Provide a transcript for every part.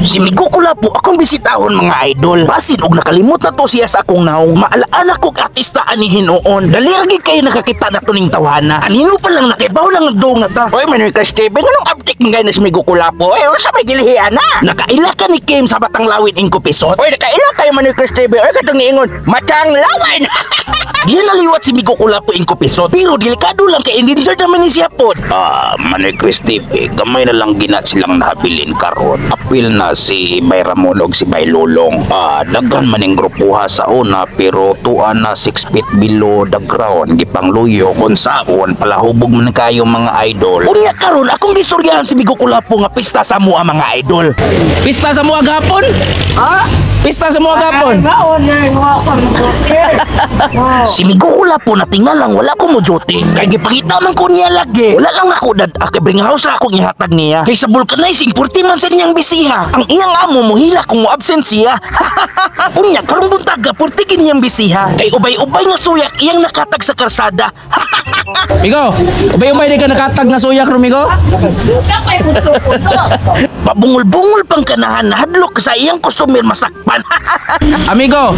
Si Migo Kulapo akong bisitahon, mga idol. Basin og nakalimot na to siya sa akong naong. Maalaala kog artista ani hinuon. Dali ra gid kayo nakakita na to ning tawhana. Anino pa lang nakaibaw lang nagduong na ta. Oy, Manoy Steven, anong update man gay na si Migo Kulapo? Eh, unsa may gilihian na? Nakaila ka ni Kim sa Batang Lawin ing kupisot. Oy, nakaila kayo, Manoy Steven. Oy, katong niingon, Matang Lawin. Di naliwat si Migo Kulapo ing kupisot. Pero delikado lang kay endangered naman ni siya pod. Ah, Manoy Cristipe, gamay na lang ginat silang nahabilin karon. Apil na si Bay Ramon og si Bay Lolong. Ah, daghan man ning grupuha sa una pero tuan na 6 feet below the ground gipangluyo kung saon palahubog man kayo, mga idol. Unya karon akong gistoryahan si Migo Kulapo nga pista sa mua, mga idol. Pista sa mga gapon? Ha? Pista sa mga gapon? Si Migo Kulapo na lang wala ko mo duty. Kay gipangita man ko niya lagi. Wala lang ako dad kay bring house ra ako gihatag niya. Kay sa vulcanizing purti man sa niyang bisiha. Ang iyang amo mohila kung mo absent siya. Unya karong buntaga purti gini iyang bisiha. Kay ubay-ubay nga suyak iyang nakatag sa karsada. Migo, ubay-ubay di ka nakatag nga suyak ro, Migo? Pabungol-bungol pang kanahan, nahadlok sa iyang customer masakpan. Amigo,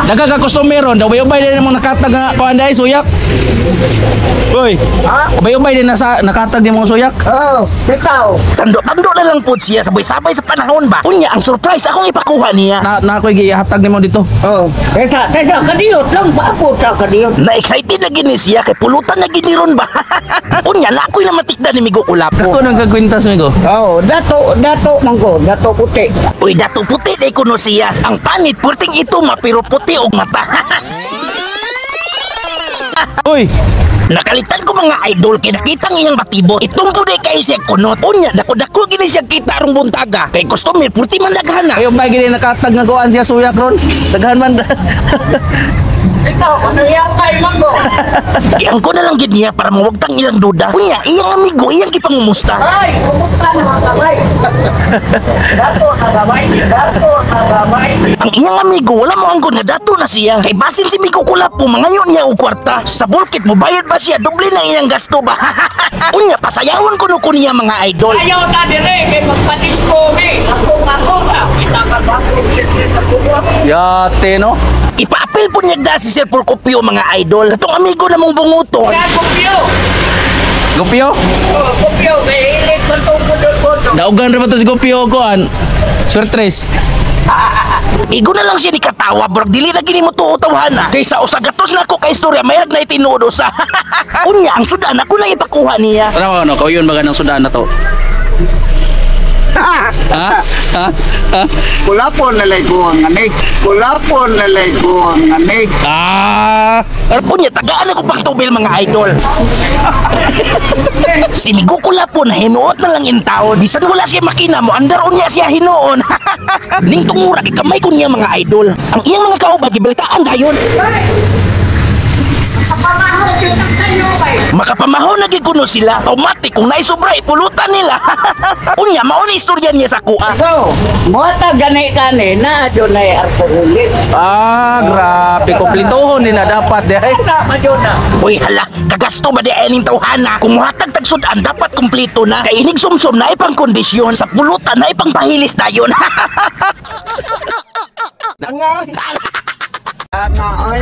daga ka customer ron, ubay-ubay din mo nakatag nga kuan dai suyak. Uy, ubay-ubay din nasa nakatag ni mga suyak. Oh, ikaw. Tando-tando na lang po siya, sabay-sabay sa panahon ba. Unya ang surprise akong ipakuha niya. Na na ako'y gihatag nimo dito. Oh, teka, teka, kadiyot lang ba ako sa kadiyot? Na-excited na gini siya kay pulutan na gini ron ba. Unya na ako'y namatikda ni Migo Kulapo. Ako nang kagkwintas, Migo. Oh, dato, dato manggo, dato puti. Uy, dato puti day kuno siya. Ang panit purting ito ma pero puti og mata. Uy, Nakalitan ko, mga idol, kay nakita ang iyang batibo. Itumbo day kay siya kunot. Unya dako-dako gini siya kita rong buntaga. Kay customer purti man daghana. Ubay-ubay gini nakatag nga kuan siya suyak ron. Daghan man. Ikaw, ano yan kay manggo? Giangko na lang gid niya para mawagtang ilang duda. Unya iyang amigo iyang gipangumusta. Ay, kumusta na mga kamay? Dato na gamay, dato na gamay. Ang iyang amigo wala mo angkon nga dato na siya. Kay basin si Migo Kulapo mangayo niya og kwarta. Sa bulkit mo bayad ba siya, doble na iyang gasto ba. Unya pasayawon kuno ko niya, mga idol. Ayaw ta dire kay magpadisko mi. Ako ako ka. Kita ka ba? Yate no. Ipaapil po niya da si Sir Porcopio, mga idol. Katong amigo na mong bunguton. Kaya kopyo. Gopyo? Oh, kopyo kay hilig man tong pudot-pudot. Daugan ra ba to si Gopyo kuan? Suertres. Igo na lang siya ni katawa, brog dili na gini mo tuo tawhana. Kaysa usa gatos na ako kay istorya, mayag na itinuod sa. Unya ang sudan ako na ipakuha niya. Ano ano, kauyon ba ng sudan na to? Ha? Ha? Ha? Kulapon na lay ko ang anig. Kulapon na lay ko ang anig. Ah! Unya tagaan ako pang tubil, mga idol. Si Migo Kulapo na hinuot na lang in taon. Bisan wala siya makina mo, andar unya siya hinuon. Ning tungura gikamay ko niya, mga idol. Ang iyang mga kauban gibalitaan dayon. Makapamaho na gid kuno sila. Automatic kung naisubra ipulutan nila. Unya mao ni istorya niya sa kuha. So, mota gani kani na dunay alkoholik. Ah, grabe. Kumplituhon din na dapat di ay. Na madyo na. Uy hala, kagasto ba di ay ning tawhana? Kung muhatag tag sudan dapat kumpleto na. Kay inig sumsum na ipang kondisyon sa pulutan na ipang pahilis dayon. Nga ay.